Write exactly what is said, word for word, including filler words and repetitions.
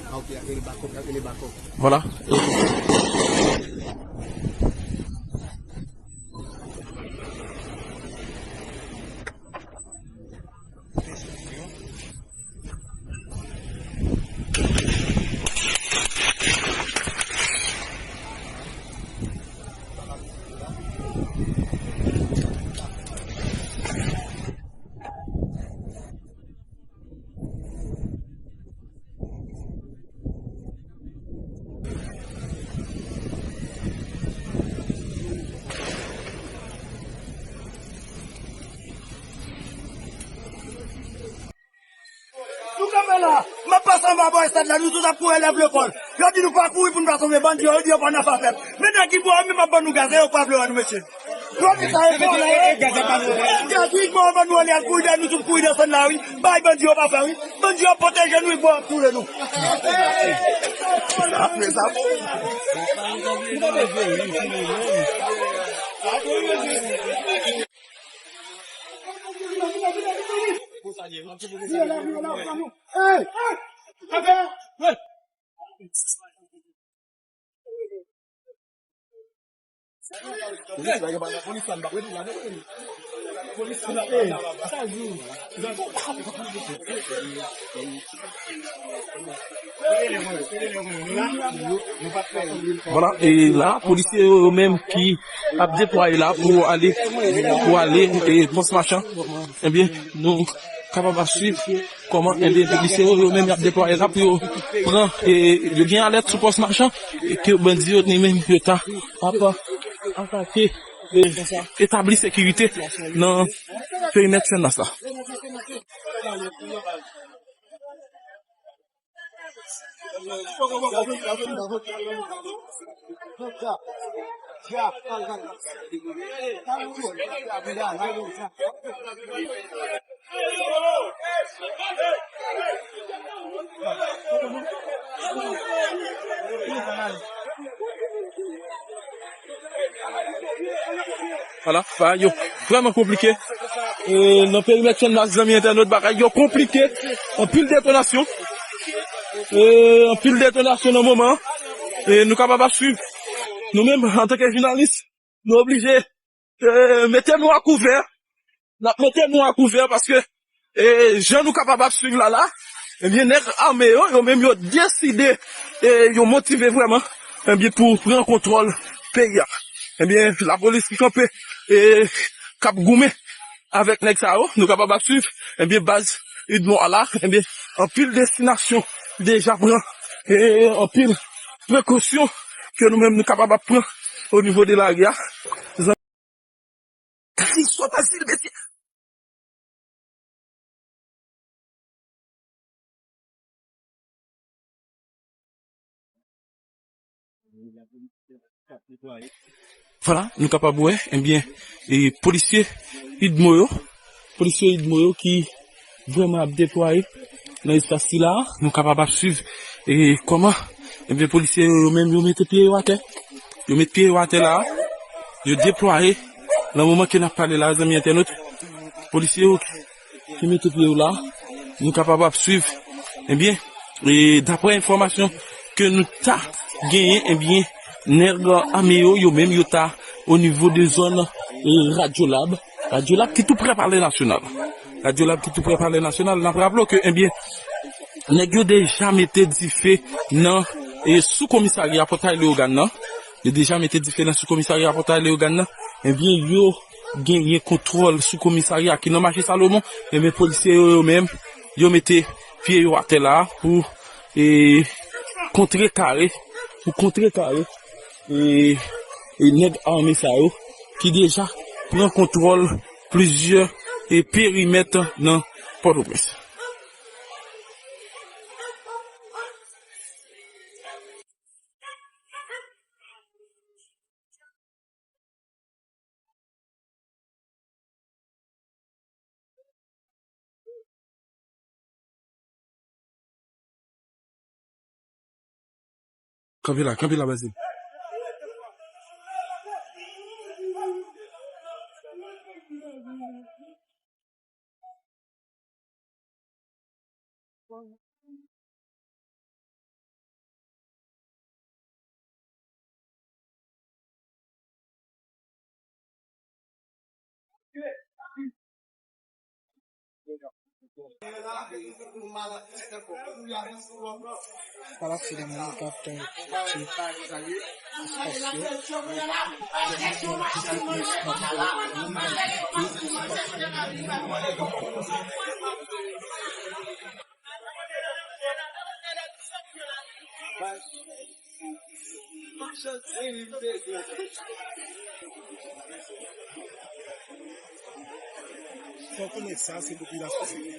Ah, ok, y ap rele bakòp, y ap rele bakòp. Vwala. Nou kanpe la, m ap pase anba bò estad la, nou tout ap kouri lève lekòl. Yo di nou pa kouri pou nou pa tonbe, bandi yo, yo di yo pa nan afè pèp. Men nèg ki bò yo menm ap ban nou gaz, e yo pa vle wè nou, mesye. Yo di sa, e bon, e gaz ap ban nou. E gaz, wi, bon, ban nou ale, al kouri dèyè nou, tout kouri desann la, wi. Bay bandi yo pa fè, wi. Bandi yo ap pwoteje nou, wi, bon, ap touye nou. Apre sa, bon. Vwala, e la, polisye yo, yo menm ki ap deplwaye la pou ale, pou ale, e, Pòs Machan. Ebyen, nou kapab ap swiv kòman, ebyen, polisye yo, yo menm y ap deplwaye la pou yo pran, e, yo gen alèt sou Pòs Machan, e ke bandi yo li menm yo ta ap atake, e, etabli sekirite nan perimèt Channmas la. Vwala, bagay yo vrèman konplike. E, nan perimèt Channmas, zanmi entènot, bagay yo konplike. Anpil detonasyon. E, anpil detonasyon nan moman an. E, nou kapab ap swiv. Nou menm, antanke jounalis, nou oblije, e, mete nou a kouvè. N ap mete nou a kouvè paske, e, jan nou kapab ap swiv la la, ebyen, nèg ame yo, yo menm yo deside, e, yo motive vrèman, ebyen, pou pran kontwòl peyi a. Ebyen, lapolis ki kanpe, e, k ap goumen avèk nèg sa yo, nou kapab ap swiv, ebyen, baz Udmo a la, ebyen, anpil destinasyon deja pran, e, anpil prekosyon ke nou menm nou kapab ap pran o nivo de lari a. Gade sòt asil, mesye. Vwala, nou kapab wè, ebyen, e polisye Udmo yo, polisye Udmo yo ki vrèman ap deplwaye nan espas sila a. Nou kapab ap swiv, e kòman, ebyen, polisye yo, yo menm, yo mete pye yo atè. Yo met pye yo atè la a. Yo deplwaye. Nan moman ke n ap pale la, zanmi entènot, polisye yo ki mete pye yo la, nou kapab ap swiv. Ebyen, e daprè enfòmasyon ke nou ta genyen, ebyen, nèg ame yo, yo menm, yo ta o nivo de zòn, e, Radyolab. Radyolab ki tou prè Palè Nasyonal. Radyolab ki tou prè Palè Nasyonal. N ap raple w ke, ebyen, nèg yo deja mete dife nan, e, sou komisarya Pòtay Leyogàn nan. Yo deja mete dife nan sou komisarya Pòtay Leyogàn nan. Ebyen, yo genyen kontwòl sou komisarya ki nan Mache Salomon. Ebyen, polisye yo, yo menm, yo mete pye yo atè la pou, e, kontrekare, pou kontrekare, e, e nèg ame sa yo ki deja pran kontwòl plizyè, e, perimèt nan Pòtoprens. Kanpe la, kanpe la, Basil. Pral aksède moun yo k ap, eh, kite espas yo. Sa w konnen sa, se popilasyon.